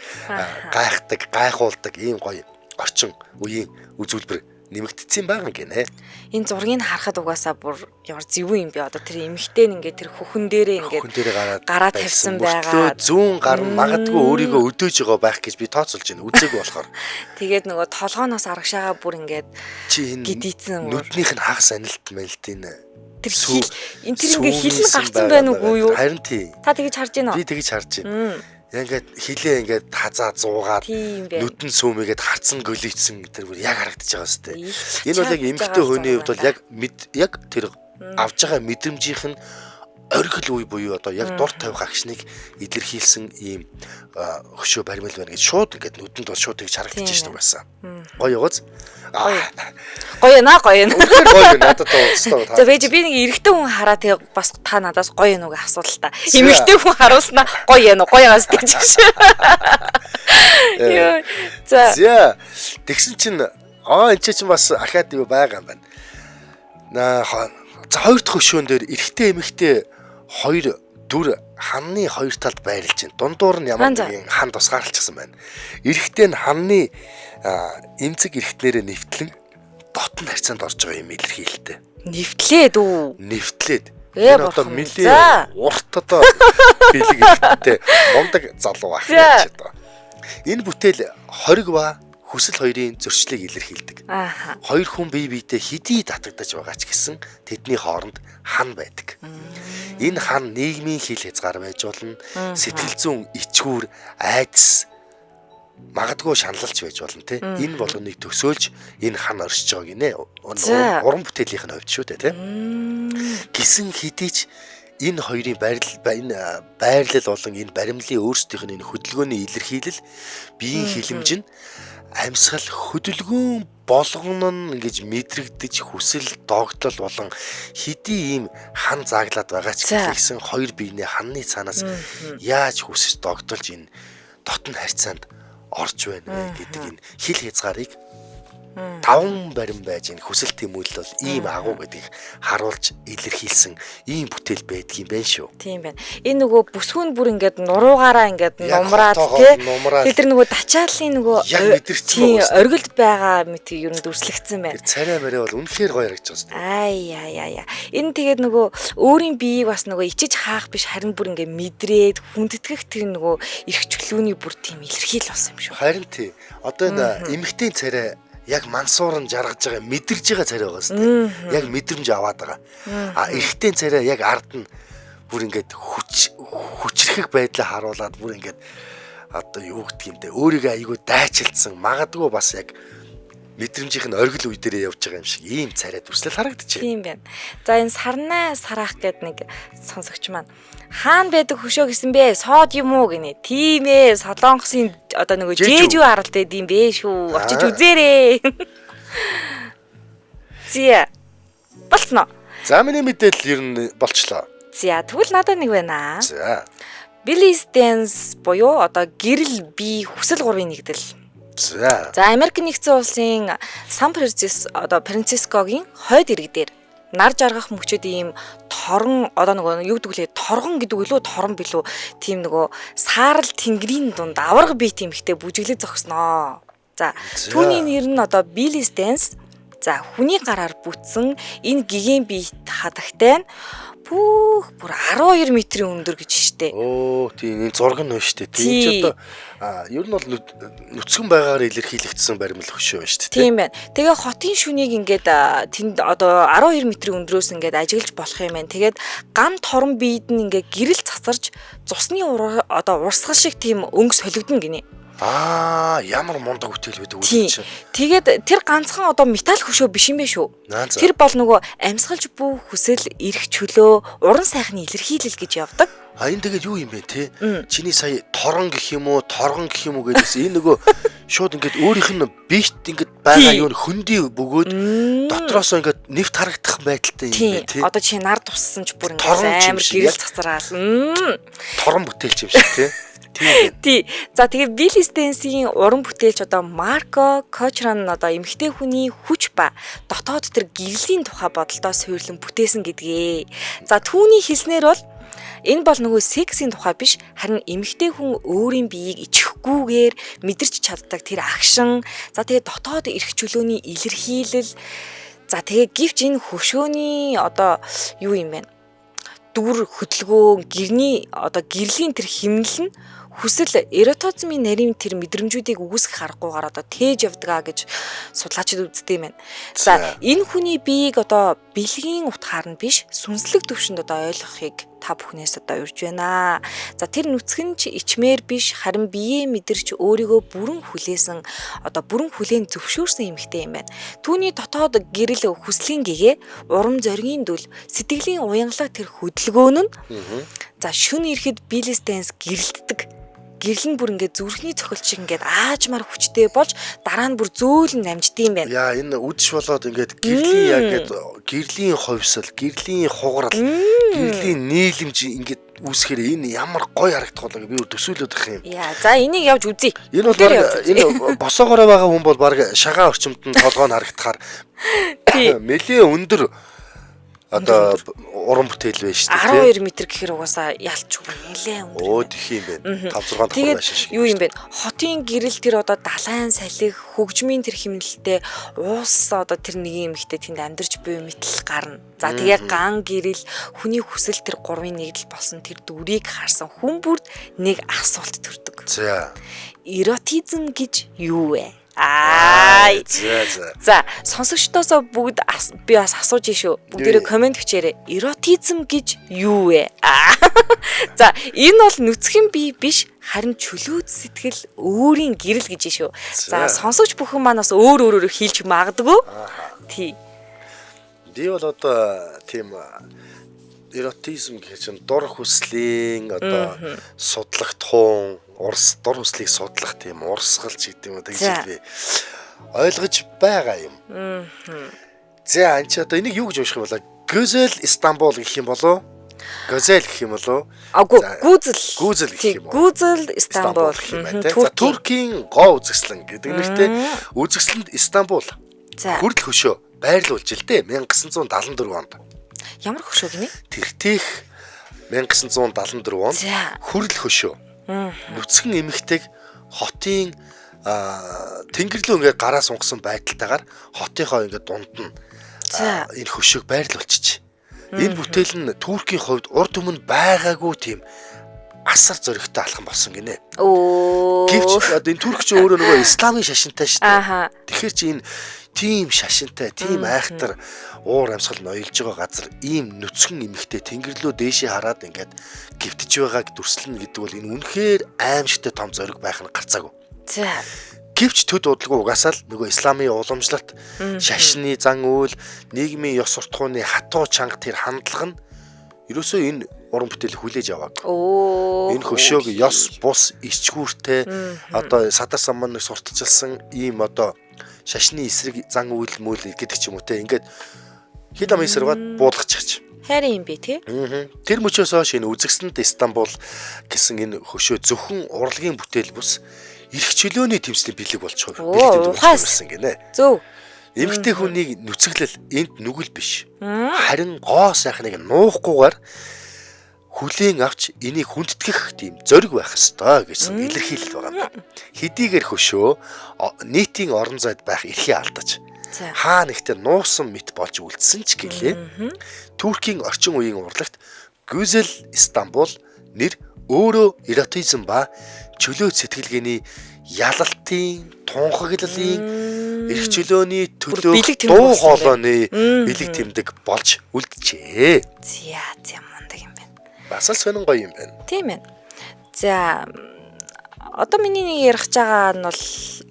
гайхдаг, гайхуулдаг ийм гоё орчин үеийн үзүүлбэр нэмэгдсэн байгаа гинэ. Энэ зургийг харахад угаасаа бүр ямар зөвүүн юм бэ? Одоо тэр эмэгтэй нь ингээд тэр хөхөн дээрээ ингээд гараа тавьсан байгаа. Зүүн гар нь магадгүй өөрийгөө өдөөж байгаа байх гэж би тооцоолж байна. Үзээгүй болохоор. Тэгээд нөгөө толгооноос арагшаага бүр ингээд гидийцэн нүднийх нь хагас анилт мэлтийн тэр хил энэ тэр ингээд хилэн гарцсан байна уугүй юу? Харин тий. Та тэгэж харж байна уу? Би тэгэж харж байна. Яг ингээд хилээ ингээд хазаа зуугаад нүдэн сүүмийгээд харцсан гөлийцсэн тэр бүр яг харагдаж байгаа сте. Энэ бол яг эмэгтэй хүний хувьд бол яг яг тэр авж байгаа мэдрэмжийнх нь оргил үе буюу одоо яг дур тавих агшныг илэрхийлсэн ийм хөшөө баримл байна гэж шууд ингээд нүдэнд бол шууд тэгж харагдаж шээ угаасаа. Гоё явууз. Гоё наа гоё. Үнэхээр гоё надад уулзтаа. За бэж би нэг эрэгтэй хүн хараа тэгээ бас та надаас гоё нүг асуул та. Эмэгтэй хүн харуулснаа гоё яана гоё гаас гэж шээ. Йоо. За. За тэгсэн чинь энэ чинь бас ахаад юу байгаа юм байна. Наа за хоёр дахь хөшөөн дээр эрэгтэй эмэгтэй хоёр дүр ханны хоёр талд байрлаж байна. Дундуур нь ямар нэгэн хан тусгаарлчихсан байна. Эрэгтэй нь ханны эмзэг эрэгтнэрээ нэвтлэн дотн харьцаанд орж байгаа юм илэрхийлэлтэй. Нэвтлээд үү? Нэвтлээд. Энэ одоо нэлээ урт одоо бэлэг эрэгтэй мундаг залуу ах яаж одоо. Энэ бүтээл хориг ба хүсэл хоёрын зөрчлийг илэрхийлдэг. Хоёр хүн бие биедээ хэдий татагдаж байгаа ч гэсэн тэдний хооронд хан байдаг. Энэ хан нийгмийн хил хязгаар байж болно. Сэтгэл зүйн ичгүүр, айдас, магадгүй шаналлч байж болно те. Энэ болгоныг төсөөлж энэ хан оршиж байгаа гинэ. Уран бүтээлийнх нь хувьд шүү дээ те. Гисэн хэдий ч энэ хоёрын байрлал энэ байрлал болон энэ баримлын өөрсдийнх нь энэ хөдөлгөөний илэрхийлэл биеийн хилэмж нь амьсгал хөдөлгөөн болгоно нь ингэж мэдрэгдэж хүсэл догтлол болон хэдий ийм хан зааглаад байгаа ч гэсэн хоёр биений ханны цаанаас яаж хүсэж догтолж энэ дотн харьцаанд орж байна вэ гэдэг энэ хил хязгаарыг таван барин байж энэ хүсэл тэмүүлэл бол ийм агуу гэдгийг харуулж илэрхийлсэн ийм бүтээл байдгийн байх шүү. Тийм байна. Энэ нөгөө бүсгүүн бүр ингээд нуруугаараа ингээд нумраад тий. Тэр тэр нөгөө тачааллын нөгөө яг мэдэрсэн байгаа. Оргилд байгаа мэт ер нь дүрслэгдсэн байна. Тэр царай морай бол үнэхээр гоё харагдаж байгаа шүү. Ай яа яа яа. Энэ тэгээд нөгөө өөрийн биеийг бас нөгөө ичиж хаах биш харин бүр ингээд мэдрээд хүндэтгэх тэр нөгөө эрх чөлөөний бүр тийм илэрхийл болсон юм шүү. Харин тий. Одоо энэ эмэгтэй царай яг мансуур нь жаргаж байгаа мэдэрж байгаа царай байгаа сте. Яг мэдрэмж аваад байгаа. А эрэгтэй царай яг ард нь бүр ингээд хүчрхэг байдлаа харуулад бүр ингээд одоо юу гэдг юм те өөрийгөө айгүй дайчилсан магадгүй бас яг мэдрэмжийнх нь оргил үе дээрээ явж байгаа юм шиг ийм царай дүрслэл харагдчихэв. Тийм байна. За энэ сарнай сараах гээд нэг сонсогч маань хаана байдаг хөшөө гэсэн бэ? Соод юм уу гинэ. Тийм ээ, Солонгосын одоо нөгөө Жэжүү аралд байд юм бэ шүү. Очиж үзээрэй. Зя. Болцно. За миний мэдээлэл ер нь болчлоо. За тэгвэл надад нэг байна. За. Billy's Dance буюу одоо гэрэл бие хүсэл гурвын нэгдэл. За. За Америк нэгдсэн улсын Сан Франциско одоо Францискогийн хойд ирэг дээр нар жаргах мөчөд ийм торон одоо нөгөө юу гэдэг лээ торгон гэдэг үлээ торон билүү тийм нөгөө саарал тэнгэрийн дунд аварга бие тэмхтэй бүжиглэж зогсноо. За түүний нэр нь одоо Billy's Dance. За хүний гараар бүтсэн энэ гигэн биет хадагтай нь бүр 12 метрийн өндөр гэж штэ. штэ. Оо тийм, энэ зураг нь байна штэ. Тийм ч одоо ер нь бол нүцгэн байгаагаар илэрхийлэгдсэн баримл хөшөө байна штэ. Тийм байна. Тэгээ хотын шүнийг ингээд тэнд одоо 12 метрийн өндрөөс ингээд ажиглаж болох юм байна. Тэгээд ган торон биед нь ингээд гэрэл цацарч цусны одоо урсгал шиг тийм өнгө солигдоно гинэ. Аа, ямар мундаг бүтээл байдаг үү чи. Тэгээд тэр ганцхан одоо металл хөшөө биш юм бэ шүү. Тэр бол нөгөө амьсгалж буй хүсэл, эрх чөлөө, уран сайхны илэрхийлэл гэж явдаг. А энэ тэгээд юу юм бэ те? Чиний сая торон гэх юм уу, торгон гэх юм уу гэдээс энэ нөгөө шууд ингээд өөрийнх нь бит ингээд байгаа юу хөндөй бөгөөд дотроосоо ингээд нэвт харагдах байдалтай юм бэ те? Одоо чи нар туссан ч бүр ингээд амар гэрэл цацраал. Торон бүтээлч юм шиг те? Тий. За тэгээ Билли Стенсийн уран бүтээлч одоо Марко Кочран одоо эмэгтэй хүний хүч ба дотоод тэр гэрлийн тухай бодолдоо суйрлан бүтээсэн гэдгээ. За түүний хэлснээр бол энэ бол нөгөө сексийн тухай биш, харин эмэгтэй хүн өөрийн биеийг ичихгүйгээр мэдэрч чаддаг тэр агшин, за тэгээ дотоод эрх чөлөөний илэрхийлэл, за тэгээ гэвч энэ хөшөөний одоо юу юм бэ? Дүр хөдөлгөөн, гэрний одоо гэрлийн тэр химнэл нь хүсэл эротизмын нарийн тэр мэдрэмжүүдийг үгүйсгэх аргагүйгээр одоо тээж явдгаа гэж судлаачид үздэг юм байна. За энэ хүний биеийг одоо бэлгийн утгаар нь биш, сүнслэг төвшөнд одоо ойлгохыг та бүхнээс одоо урьж байна. За тэр нүцгэн ч ичмээр биш, харин биеэ мэдэрч өөрийгөө бүрэн хүлээсэн одоо бүрэн хүлээн зөвшөөрсөн эмэгтэй юм байна. Түүний дотоод гэрэл хүслийн гэгээ, урам зоригийн дүл, сэтгэлийн уянгалаг тэр хөдөлгөөн нь за шөнө ирэхэд Билли Стенс гэрэлтдэг. Гэрэл нь бүр ингээд зүрхний цохилт шиг ингээд аажмаар хүчтэй болж дараа нь бүр зөөлөн намждсан юм байна. Яа энэ үдш болоод ингээд гэрлийн яг ингээд гэрлийн хувьсал, гэрлийн хугарал, гэрлийн нийлэмж ингээд үүсгэхээр энэ ямар гоё харагдах болоо би төсөөлөд байх юм. Яа за энийг явж үзье. Энэ бол энэ босоогоороо байгаа хүн бол баг шагаан орчимд нь толгой нь харагдахаар нэлээ өндөр одоо уран бүтээл байж шүү дээ. 12 м гэхээр угаасаа ялчгүй нэлээ өндөр. Өө тэх юм байна. 5 6 давхар байшин шиг. Юу юм бэ? Хотын гэрэл тэр одоо далайн салхи, хөгжмийн тэр химнэлтэй уус одоо тэр нэг юм ихтэй тэнд амьдарч буй мэтэл гарна. За тэгээ ган гэрэл, хүний хүсэл тэр гурвын нэгдэл болсон тэр дүрийг харсан хүн бүрд нэг асуулт төрдөг. За. Эротизм гэж юу вэ? Аа. За сонсогчдоосоо бүгд би бас асууж шүү. Бүгдээрээ комент бичээрэй. Эротизм гэж юу вэ? За энэ бол нүцгэн бие биш, харин чөлөөт сэтгэл, өөрийн гэрэл гэж шүү. За сонсогч бүхэн маань бас өөр өөрөөр хэлж магадгүй. Тий. Би бол одоо тийм эротизм гэх чинь дур хүслийн одоо судлах туун, урс дур хүслийг судлах тийм урсгал ч гэдэг юм уу тэгж би ойлгож байгаа юм. За энэ чи одоо энийг юу гэж унших юм болоо? Гүзел Истанбул гэх юм болоо? Гүзел гэх юм болоо? Аггүй Гүзел. Гүзел гэх юм уу? Гүзел Истанбул гэх юм байна. За Туркийн гоо үзэсгэлэн гэдэг нэртэй үзэсгэлэнд Истанбул хүрдэл хөшөө байрлуулж л дээ 1974 онд. Ямар хөшөө гинэ? Тэртех 1974 онд хүрдэл хөшөө. Нүцгэн эмэгтэйг хотын тэнгэр лөө ингээд гараа сунгасан байдалтайгаар хотынхоо ингээд дунд нь энэ хөшөөг байрлуулчих. Энэ бүтээл нь Туркийн хувьд урд өмнө байгаагүй тийм асар зоригтой алхам болсон гинэ. Гэвч одоо энэ Турк ч өөрөө нөгөө исламын шашинтай шүү дээ. Тэгэхээр чи энэ тийм шашинтай, тийм айхтар уур амьсгал ноёлж байгаа газар ийм нүцгэн эмэгтэй тэнгэрлөө дээшээ хараад ингээд гівтэж байгааг дүрслэнэ гэдэг бол энэ үнэхээр аимшигтай том зориг байх нь гарцаагүй. За. Гэвч төд удалгүй угаасаа л нөгөө исламын уламжлалт, шашны зан үйл, нийгмийн ёс суртахууны хатуу чанга тэр хандлага нь ерөөсөө энэ уран бүтээл хүлээж аваагүй. Энэ хөшөөг ёс бус ичгүүртэй одоо садар самманыг сурталчилсан ийм одоо шашны эсрэг зан үйл мүйл гэдэг ч юм уу те ингээд хил амын эсрэгээр буулгачих. Хайрын юм би тий. Тэр мөчөөс хойш энэ үзэсгэлэнт Истанбул гэсэн энэ хөшөө зөвхөн урлагийн бүтээл бус эрх чөлөөний тэмцлийн бэлэг болж хувирсан гинэ. Зөв. Эмэгтэй хүнийг нүцгэлэл энд нүгэл биш. Харин гоо сайхныг нуухгүйгээр хүлээн авч энийг хүндэтгэх тийм зориг байх ёстой гэсэн илэрхийлэл байгаа юм байна. Хэдийгээр хөшөө нийтийн орон зайд байх эрхээ алдаж хаа нэгтээ нуусан мэт болж үлдсэн ч гэлээ. Туркийн орчин үеийн урлагт Гүзел Истанбул нэр өөрөө эротизм ба чөлөө сэтгэлгээний ялалтын, тунхаглалын, эрх чөлөөний төлөө дуу хоолойны бэлэг тэмдэг болж үлджээ. За за мундаг юм байна. Бас л сонин гоё юм байна. Тийм ээ. За одоо миний нэг ярих байгаа нь бол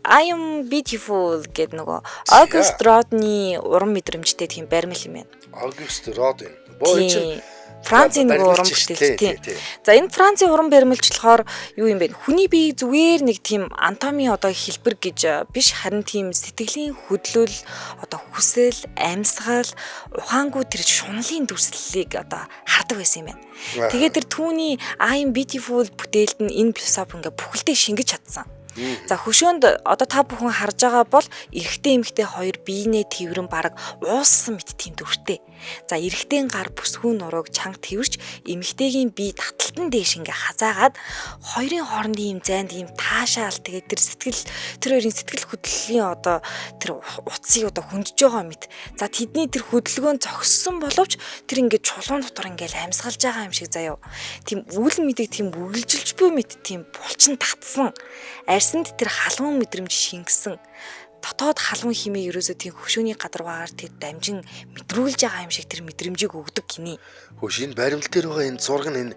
I am beautiful гэдэг нөгөө August Rodney уран мэдрэмжтэй тийм баримл юм байна. August Rodin. Боо чинь Францын нөгөө уран бүтээлч тийм. За энэ Францын уран баримлч болохоор юу юм бэ? Хүний бие зүгээр нэг тийм анатомийн одоо хэлбэр гэж биш харин тийм сэтгэлийн хөдлөл, одоо хүсэл, амьсгал, ухаангүй тэр шунлын дүрслэлийг одоо хардаг байсан юм байна. Тэгээд тэр түүний I am beautiful бүтээлд нь энэ философи ингээ бүхэлдээ шингэж чадсан. За хөшөөнд одоо та бүхэн харж байгаа бол эрэгтэй эмэгтэй хоёр биенээ тэрвэрэн бараг ууссан мэт тийм дүртэй. За эрэгтэй гар бүсгүй нурууг чанга тэрвэрч эмэгтэйгийн бие таталтан дээш ингээ хазаагаад хоёрын хоорондын юм зайд ийм таашаал тэгээд тэр сэтгэл тэр хоёрын сэтгэл хөдлөлийн одоо тэр утсыг одоо хөндөж байгаа мэт. За тэдний тэр хөдөлгөөн зогссон боловч тэр ингээ чулуун дотор ингээл амьсгалж байгаа юм шиг заяо. Тийм үл мэдэг тийм үргэлжилж буй мэт тийм булчин татсан. Арсанд тэр халуун мэдрэмж шингэсэн. Дотоод халуун химээ ерөөсөө тийм хөшөөний гадаргаагаар тэр дамжин мэдрүүлж байгаа юм шиг тэр мэдрэмжийг өгдөг гинэ. Хөөш энэ баримлал дээр байгаа энэ зураг нь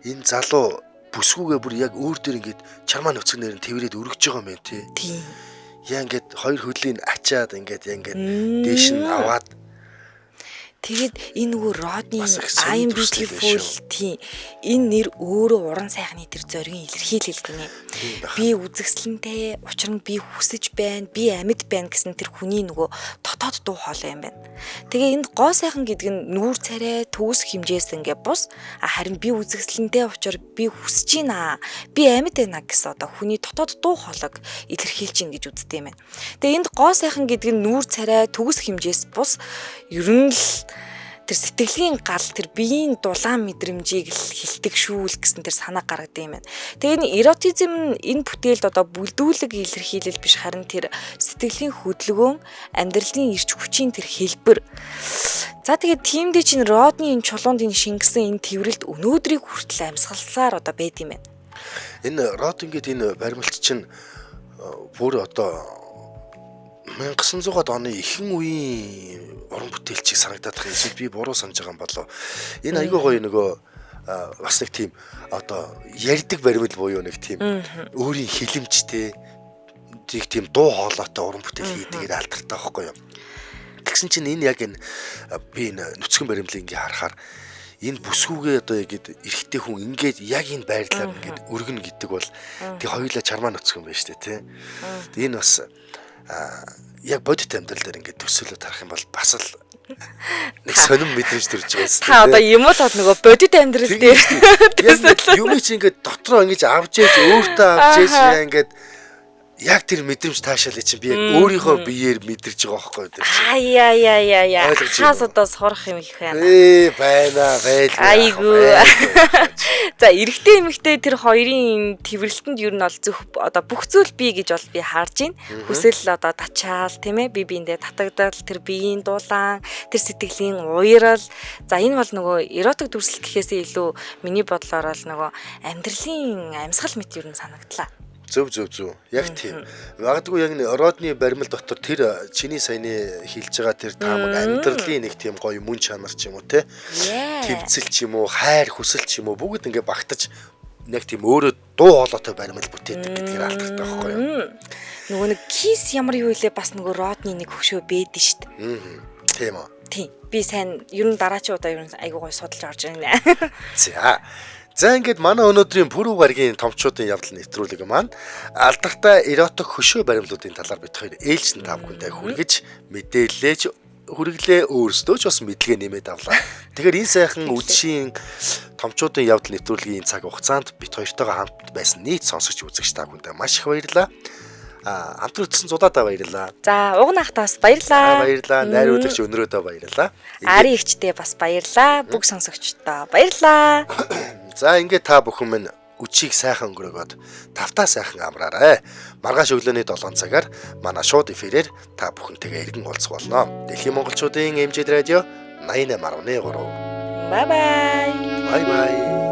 энэ залуу бүсгүүгээ бүр яг өөр дээр ингээд чармаа нүцгэнээр нь тэрвэрэд өргөж байгаа юм байна тий. Тийм. Яа ингээд хоёр хөлийг ачаад ингээд яа ингээд дээш нь аваад Тэгээд энэ нөгөө Родны I am beautiful тийм энэ нэр өөрөө уран сайхны тэр зоригийн илэрхийлэл гинэ. Би үзэсгэлэнтэй, учир нь би хүсэж байна, би амьд байна гэсэн тэр хүний нөгөө дотоод дуу хоолой юм байна. Тэгээ энд гоо сайхан гэдэг нь нүүр царай, төгс хэмжээс ингээ бус, харин би үзэсгэлэнтэй учир би хүсэж байна, би амьд байна гэсэн одоо хүний дотоод дуу хоолойг илэрхийлж ин гэж үздэг юм байна. Тэгээ энд гоо сайхан гэдэг нь нүүр царай, төгс хэмжээс бус ер нь л тэр сэтгэлийн гал тэр биеийн дулаан мэдрэмжийг л хилдэг шүүл гэсэн тэр санаа гаргадаг юм байна. Тэгээ энэ эротизм нь энэ бүтээлд одоо бүлдүүлэг илэрхийлэл биш харин тэр сэтгэлийн хөдөлгөөн, амьдралын эрч хүчийн тэр хэлбэр. За тэгээд тиймдээ чинь Родны энэ чулуунд энэ шингэсэн энэ тэрвэрлд өнөөдрийг хүртэл амьсгалсаар одоо байд юм байна. Энэ Род ингээд энэ баримлч чинь бүр одоо 1900-аад оны ихэнх үеийн уран бүтээлчийг санагдаад байгаа. Эсвэл би буруу санаж байгаа юм болов. Энэ айгүй гоё нөгөө бас нэг тийм одоо ярьдаг баримл буюу нэг тийм өөрийн хилэмжтэй нэг тийм дуу хоолойтой уран бүтээл хийдгээр алдартай байхгүй юу. Тэгсэн чинь энэ яг энэ би энэ нүцгэн баримлыг ингээ харахаар энэ бүсгүүгээ одоо ингээд эрэгтэй хүн ингээд яг энэ байрлалаар ингээд өргөнө гэдэг бол тэг хоёулаа чармаа нүцгэн байна шүү дээ тий. Энэ бас яг бодит амьдрал дээр ингээд төсөөлөд харах юм бол бас л нэг сонин мэдрэмж төрж байгаа юм. Та одоо юм л бол нөгөө бодит амьдрал дээр төсөөлөд юм чи ингээд дотроо ингэж авч ээж өөртөө авч ээж яа ингээд яг тэр мэдрэмж таашаалыг чинь би яг өөрийнхөө биеэр мэдэрч байгаа байхгүй юу. Аа яа яа яа яа. Хаас одоо сурах юм их байна. Байна байлгүй. Айгүй. За эрэгтэй эмэгтэй тэр хоёрын тэрвэрлтэнд ер нь бол зөв одоо бүх зүйл бий гэж бол би харж байна. Хүсэл одоо тачаал тийм ээ би биендээ татагдал тэр биеийн дулаан тэр сэтгэлийн уярал. За энэ бол нөгөө эротик дүрслэл гэхээсээ илүү миний бодлоор бол нөгөө амьдралын амьсгал мэт ер нь санагдлаа. Зөв зөв зөв. Яг тийм. Магадгүй яг Родны баримл дотор тэр чиний саяны хэлж байгаа тэр таамаг амьдралын нэг тийм гоё мөн чанар ч юм уу те. Тэмцэл ч юм уу, хайр хүсэл ч юм уу бүгд ингээ багтаж нэг тийм өөрөө дуу хоолойтой баримл бүтээдэг гэдгээр алдартай байхгүй юу? Нөгөө нэг кис ямар юу илээ бас нөгөө Родны нэг хөшөө бэдэн штт. Тийм үү. Тийм. Би сайн ер нь дараачийн удаа ер нь айгуу гоё судалж орж ирнэ. За. За ингээд манай өнөөдрийн Пүрэв гарагийн томчуудын явдал нэвтрүүлэг маань алдартай эротик хөшөө баримлуудын талаар бид хоёр ээлжин та бүхэндээ хүргэж мэдээллээж хүргэлээ өөрсдөө ч бас мэдлэгээ нэмээд авлаа. Тэгэхээр энэ сайхан үдшийн томчуудын явдал нэвтрүүлгийн цаг хугацаанд бид хоёртойгоо хамт байсан нийт сонсогч үзэгч та бүхэндээ маш их баярлалаа. Хамт үзсэн зудаадаа баярлалаа. За уг нахтаас баярлалаа. Баярлалаа. Найруулагч өнрөөдөө баярлалаа. Ари ихчдээ бас баярлалаа. Бүх сонсогчдоо баярлалаа. За ингээд та бүхэн минь үчиг сайхан өнгөрөөгөөд тавтаа сайхан амраарай. Маргааш өглөөний 7 цагаар манай шууд эфирээр та бүхэнтэйгээ иргэн уулзах болно. Дэлхийн монголчуудын MJ радио 88.3. Bye bye. Bye bye.